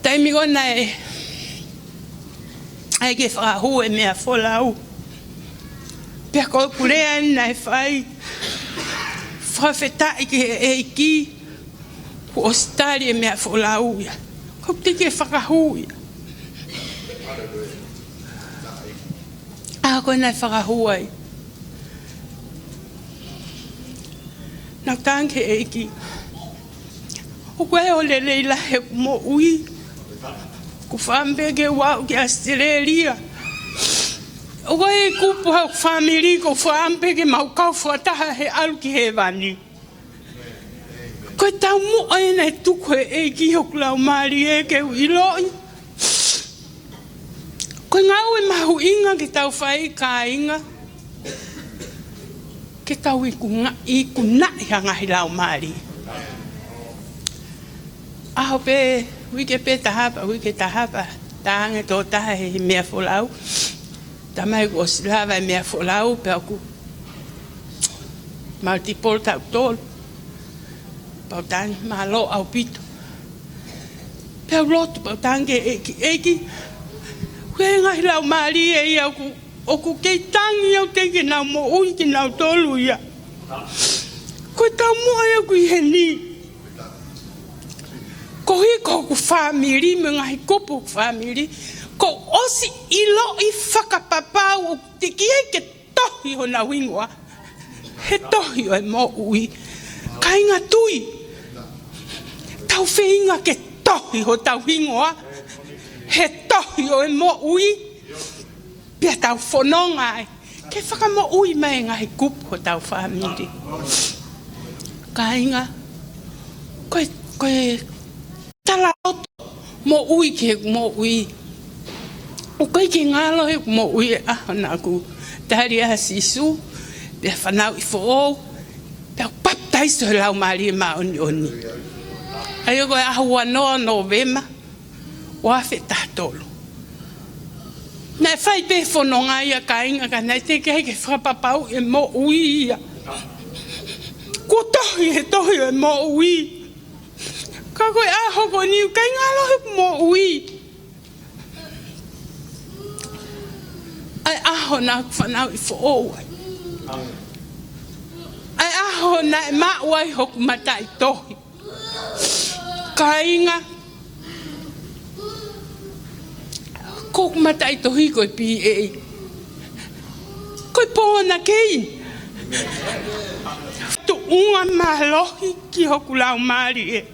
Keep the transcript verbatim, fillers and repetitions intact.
Taimi ko ē naʻe ʻai ke fakahū e meʻa folau, pea ko ʻeku lea eni naʻe fai: Fakafetaʻi ki he ʻEiki, kuo ʻosi tali e meʻa folau ia. Kuo teʻeki ke fakahū ia. ʻAho ko ē naʻe fakahū ai, naʻá ku tangi ki he ʻEiki. ʻOku ʻi ai ʻa e lelei lahi ʻeku moʻui. ʻOku ou fakaʻamu pē ke u aʻu ki ʻAositelēlia. ʻOku ʻi ai e kupu ʻa hoku fāmili, ʻoku ou fakaʻamu pē ke mau kau fakataha he ʻalu ki hēvani. Ko e taumuʻa ē naʻe tuku ʻe he ʻEiki ki hoku laumālie ke u ʻiloʻi. Ko e ngāue mahuʻinga ke tau fai, kāinga, ke tau ikunaʻi, ikunaʻi ha ngaahi laumālie. ʻAho pē, uike pē taha pē, uike taha pē, talaange ʻe he tokotaha he meʻa folau: Tamai, kuo ʻosi lava e meʻa folau, pea ʻoku multiple taʻu tolu. Pea u tangi: Mālō ʻaupito. Pea u lotu, pea u tangi ki he ʻEiki: ʻEiki, ko e ngaahi laumālie ia ʻoku, ʻoku kei tangi au teʻeki ke nau moʻui kinautolu ia. Ko e taumuʻa ia ʻoku ʻi heni. Koeʻuhi ko hoku fāmili mo e ngaahi kupu hoku fāmili, kuo u ʻosi ʻiloʻi fakapapau ʻoku teʻeki ai ke tohi honau hingoa he tohi ʻo e moʻui. Kāinga, tui, tau feinga ke tohi hotau hingoa he tohi ʻo e moʻui, pea tau fononga ai ke fakamoʻui mai e ngaahi kupu hotau fāmili. Kāinga, ko e, ko e talaloto moʻui ki heʻeku moʻui. ʻOku ʻikai ke ngalo heʻeku moʻui e ʻaho naʻá ku tali ʻa Sīsū, pea fanauʻi foʻou, pea u papitaiso he Laumālie Māʻoniʻoni. ʻA ia ko e ʻaho ua noa Nōvema, ua afe taha tolu. Naʻe fai pē fononga ia, kāinga, ka naʻe teʻeki ai ke fakapapauʻi e moʻui ia. Kuo tohi he tohi ʻo e moʻui. Ka ko e ʻaho ko eni ʻoku ʻikai ngalo heʻeku moʻui. ʻA e ʻaho naʻá ku fanauʻi foʻou ai. ʻA e ʻaho naʻe maʻu ai hoku mataʻitohi. Kāinga, ko hoku mataʻitohi ko e B A. Ko e born again. Tuʻunga mālohi ki hoku laumālie.